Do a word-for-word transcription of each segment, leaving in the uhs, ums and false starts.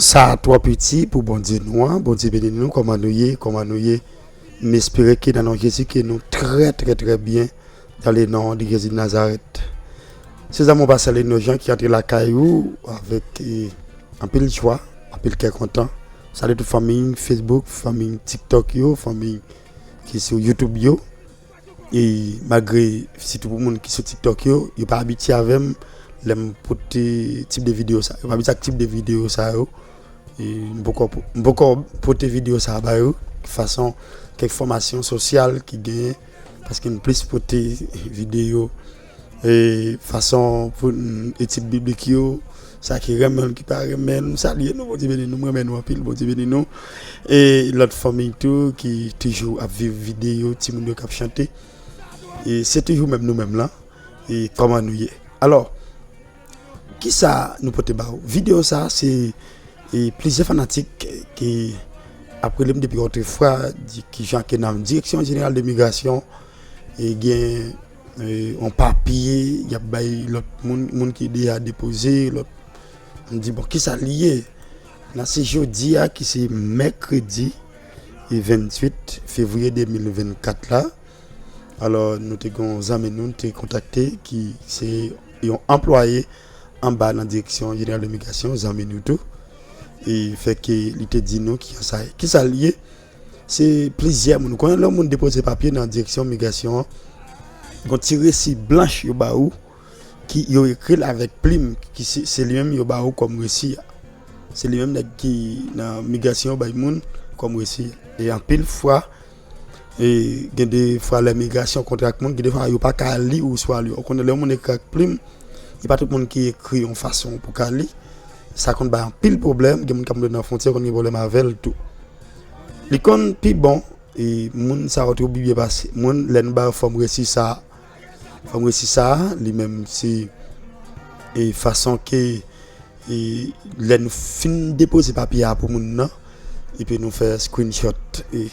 Sa twò piti pou Bondye nou an. Bondye beni nou. Kòman nou ye? Kòman nou ye? M espere ke nan non Jezi ke nou trè, trè, trè byen. Dans le nom de Jésus de Nazareth. Se zanmi w Pasteur Leno Jean ki antre lakay ou avèk, eh, anpil jwa, anpil kè kontan. Salye tout fanmi Facebook, fanmi TikTok yo, fanmi ki sou YouTube yo. E malgre, sitou pou moun ki sou TikTok yo, yo pa abitye avè m lè m pote tip de videyo sa. Yo pa abitye ak tip de videyo sa yo. E m poko, m poko pote videyo sa ba yo, fason kèk fòmasyon sosyal ki genyen, paske m plis pote videyo, e fason pou n etid biblik yo, sa ki renmen l, ki pa renmen l, m salye nou, Bondye beni nou, m renmen nou anpil, Bondye beni nou. E lòt fanmi tou ki toujou ap viv videyo, timoun yo k ap chante. E se toujou menm nou menm lan. E kòman nou ye? Alò, kisa nou pote ba ou? Videyo sa, se, e, plizyè fanatik ki ap rele m depi otrefwa, di kijan ke nan Direksyon Jeneral de Migrasyon, e, gen, e, yon papye y ap bay lòt moun, moun ki deja depoze, lòt, m di, bon, kisa li ye? La, se jodi a, ki se mèkredi, e, venntuit fevriye de mil vennkat la. Alò, nou te gen yon zanmi nou, nou te kontakte, ki se yon anplwaye anba nan Direksyon Jeneral de Migrasyon, zanmi nou tou. E fè ke li te di nou kisa, kisa l ye. Se plizyè moun. Ou konnen lè yon moun depoze papye nan Direksyon Migrasyon an, gon ti resi blanch yo ba ou, ki yo ekri l avèk plim, ki se, se li menm yo ba ou kòm resi a. Se li menm nèg ki nan migrasyon yo bay moun kòm resi a. E anpil fwa, e gen de fwa lè migrasyon kontre ak moun, gen de fwa yo pa ka li oswa l yo. Ou konnen lè yon moun ekri ak plim, e pa tout moun ki ekri yon fason pou ka li. Sa konn bay anpil pwoblèm, gen moun k ap moute nan fwontyè, konn gen pwoblèm avè l tou. Li konn pi bon, e moun sa yo twò byen pase. Moun, lè nou ba yo fòm resi sa, fòm resi sa, li menm se, e fason ke, e lè nou fin depoze papye a pou moun nan, epi nou fè screenshot, e,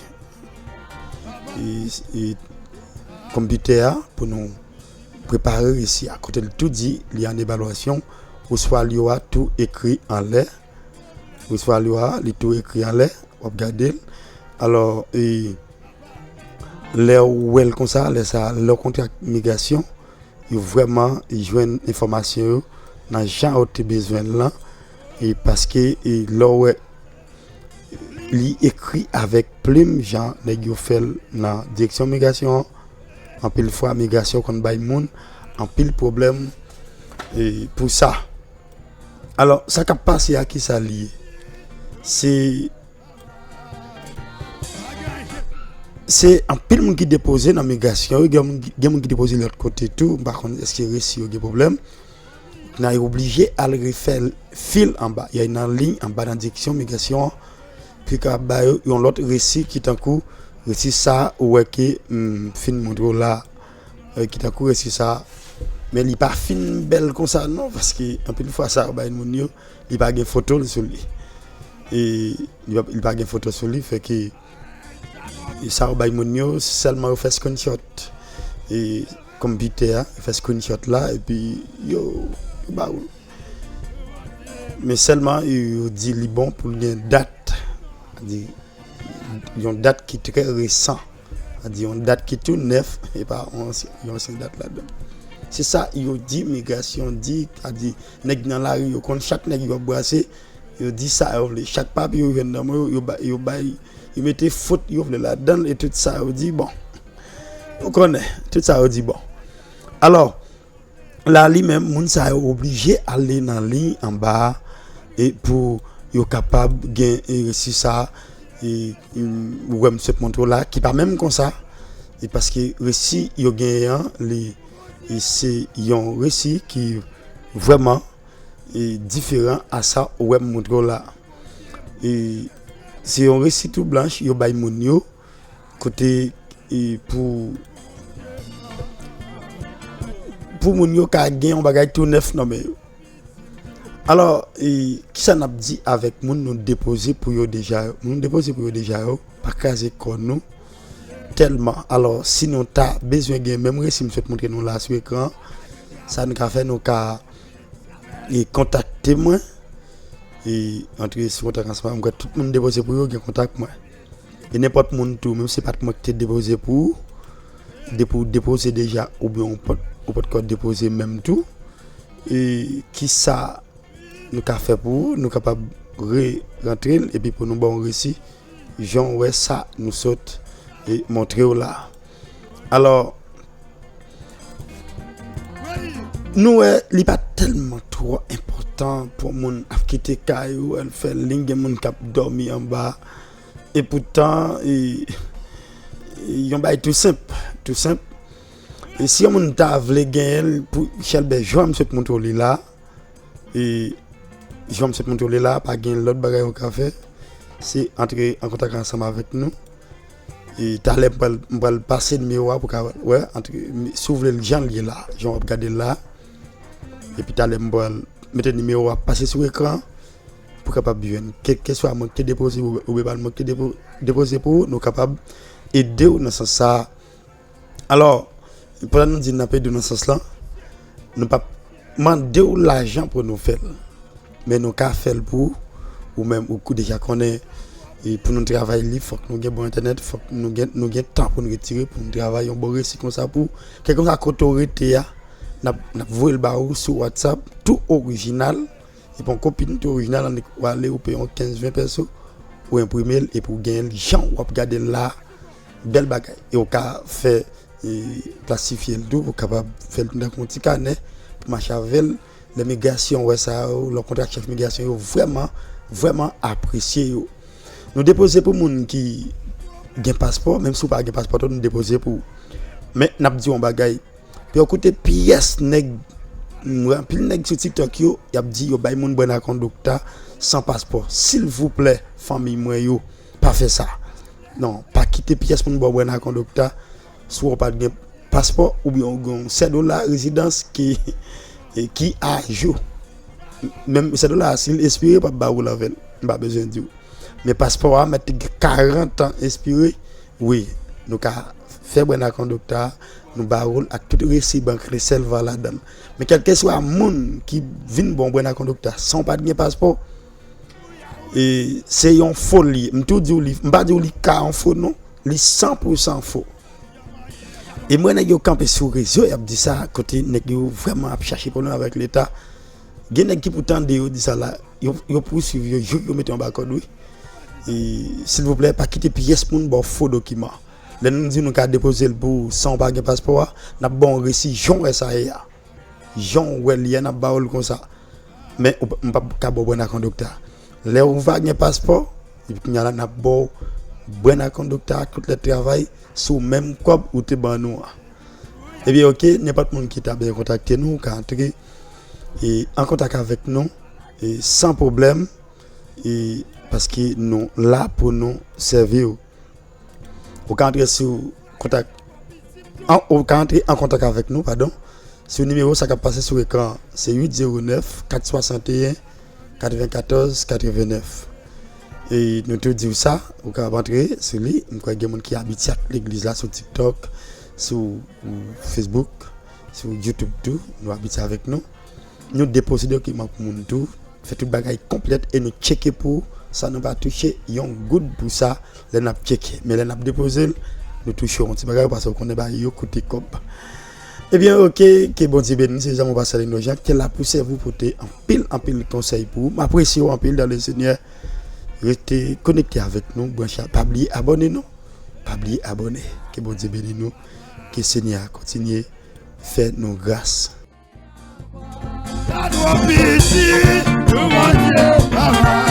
e, e konpitè a pou nou prepare resi a. Kote l tou di li an evalyasyon, oswa l yo a tou ekri anlè, oswa l yo a li tou ekri anlè, w ap gade l. Alò, e, lè w wè l konsa, lè sa, lè w kontre ak migrasyon, yo vrèman jwenn enfòmasyon yo nan jan yo te bezwen l lan, e paske, e lè w wè li ekri avèk plim, jan nèg yo fè l nan direksyon migrasyon an, anpil fwa migrasyon konn bay moun anpil pwoblèm, e pou sa. Alò, sa k ap pase a, kisa l ye? Se, se anpil moun ki depoze nan migrasyon, wi, gen moun, gen moun ki depoze lòt kote tou, m pa konn èske resi yo gen pwoblèm. Nan yo oblije al refè fil anba, y a nan liy anba nan direksyon migrasyon an, pou yo kapab ba yo yon lòt resi ki tankou resi sa ou wè ke m fin montre w la, e, ki tankou resi sa, men li pa fin bèl konsa non, paske anpil fwa sa yo bay moun yo, li pa gen foto l sou li. E li pa, li pa gen foto sou li, fè ke, e sa yo bay moun yo, sèlman yo fè screenshot. E konpitè a, yo fè screenshot la, epi yo, yo ba ou l. Men sèlman, yo, yo di li bon pou l gen dat. Sa di, yon dat ki trè resan. Sa di, yon dat ki tou nèf, e pa yon ansyen, yon ansyen dat ladan. Se sa yo di, migrasyon di, sa di, nèg nan lari yo konn chak nèg yo ap brase, yo di sa yo vle. Chak papye yo jwenn nan men yo, yo ba-, yo bay, yo mete fot yo vle ladan l, e tout sa yo di bon. Ou konnen, tout sa yo di bon. Alò, la li menm, moun sa yo oblije ale nan liy anba a, e pou yo kapab gen, e, resi sa, e, ou wè m sot montre w la, ki pa menm konsa, e paske resi yo genyen an, li, e se yon resi ki vrèman, e, diferan a sa ou wè m montre w la. E se yon resi tou blanch yo bay moun yo, kote, e, pou, pou moun yo ka gen yon bagay tou nèf nan men yo. Alò, e, kisa n ap di avèk moun nou depoze pou yo deja yo? Moun nou depoze pou yo deja yo, pa kraze kò nou tèlman. Alò, si nou ta bezwen gen menm resi m sot montre nou la sou ekran, Sa nou ka fè, nou ka e kontakte mwen. E antre sou kontak ansanm, mwen kwè tout moun depoze pou yo gen kontak mwen. E nenpòt moun tou, menm si se pa t mwen ki te depoze pou ou, depi w depoze deja, oubyen ou pa t, ou pa t ko depoze menm tou. E kisa nou ka fè pou ou, nou kapab re-rantre l, epi pou nou ba w resi, jan w wè sa nou sot e montre w la. Alò, nou wè, li pa tèlman twò enpòtan pou moun ap kite kay ou, al fè liy, gen moun k ap dòmi anba. E poutan, e, e yon bagay tou senp, tou senp. E si yon moun ta vle genyen l pou Chèlbè, jan m sot montre w li la, e jan m sot montre w li la, pa gen lòt bagay ou ka fè. Se antre an kontak ansanm avèk nou. E talè m pral, m pral pase nimewo a pou ka wè, antre, si w vle l jan l ye la, jan w ap gade l la. Epi talè m pral mete nimewo a pase sou ekran pou kapab jwenn. Kèlkeswa mwen ki te depoze ou, oubyen pa mwen ki te depo-, depoze pou ou, nou kapab ede w nan sans sa a. Alò, pandan nou di n ap ede w nan sans lan, nou p ap mande w lajan pou nou fè l. Men nou ka fè l pou ou, ou menm ou kou deja konnen, e pou nou travay li, fòk nou gen bon entènèt, fòk nou gen, nou gen tan pou nou retire, pou nou travay yon bon resi konsa pou ou. Kèlkeswa kote w rete a, n ap, n ap voye l ba ou sou WhatsApp, tou orijinal, epi yon kopi tou orijinal, annik w ale, ou peye yon kenz, ven pèso, ou enprime l, epi w genyen l jan w ap gade l la, bèl bagay. E w ka fè, e, plastifye l tou, pou w kapab fè l tankou yon ti kanè, pou mache avè l. Lè migrasyon wè sa yo, lè w kontak chèf migrasyon yo, vrèman, vrèman apresye yo. Nou depoze pou moun ki gen paspò, menm si w pa gen paspò tou, nou depoze pou ou. Men, n ap di w yon bagay, pou yo koute pyès nèg, m wè anpil nèg sou TikTok yo, y ap di yo bay moun bwè nan kondukta san paspò. Silvouplè, fanmi mwen yo, pa fè sa. Non, pa kite pyès moun ba w bwè nan kondukta si w pa t gen paspò oubyen w gen yon sèdola rezidans ki, e, ki ajou. Menm sèdola a, si l espire, p ap ba w l avè l. M pa bezwen di w. Men paspò a mèt te gen karant an espire. Wi, nou ka fè bwè nan kondukta, nou ba w l ak tout resi bank li sèl va ladan l. Men kèlkeswa moun ki vin ba w bwè nan kondukta san w pa t gen paspò, e, se yon fo li ye. M tou di w li, m pa di w li ka yon fo non, li san pou san fo. E m wè nèg yo kanpe sou rezo, y ap di sa, kote nèg yo vrèman ap chache pwoblèm avèk Leta. Gen nèg ki pou tande yo di sa la, yo, yo pouswiv yo, jouk yo mete yo anba kòd, wi. E, silvouplè, pa kite pyès moun ba w fo dokiman. Lè nou di nou ka depoze l pou ou san w pa gen paspò a, n ap ba w yon resi jan w wè sa ye a. Jan w wè l ye a, n ap ba w l konsa. Men ou p-, m p ap ka ba w bwè nan kondukta. Lè ou pa gen paspò, epi kounye a la, n ap ba w bwè nan kondukta ak tout lèt travay sou menm kòb ou te ban nou an. Ebyen, oke, nenpòt moun ki ta bezwen kontakte nou, ou ka antre, e, an kontak avèk nou, e, san pwoblèm, e, paske nou la pou nou sèvi w. Ou ka antre sou kontak, an, ou ka antre an kontak avèk nou, padon, sou nimewo sa k ap pase sou ekran an, se uit zewo nèf, kat swasanteyen, katrevenkatòz, katrevenèf. E nou tou di w sa, ou kapab antre sou li. M kwè gen moun ki abitye ak legliz la sou TikTok, sou Facebook, sou YouTube tou, nou abitye avèk nou. Nou depoze dokiman pou moun tou, fè tout bagay konplèt e nou tcheke pou sa, nou pa touche yon goud pou sa lè n ap tcheke. Men lè n ap depoze l, nou touche yon ti bagay paske w konnen bagay yo koute kòb. Ebyen, oke, ke Bondye beni w, se Zanmi w Pastè Lino Jacques, te la pou sèvi w, pote anpil, anpil konsèy pou ou. M apresye w anpil dans le Seigneur. Rete konekte avèk nou, branche, pa bliye abòne non. Pa bliye abòne. Ke Bondye beni nou. Ke Senyè a kontinye fè nou gras. Sa twò piti pou Bondye, papa.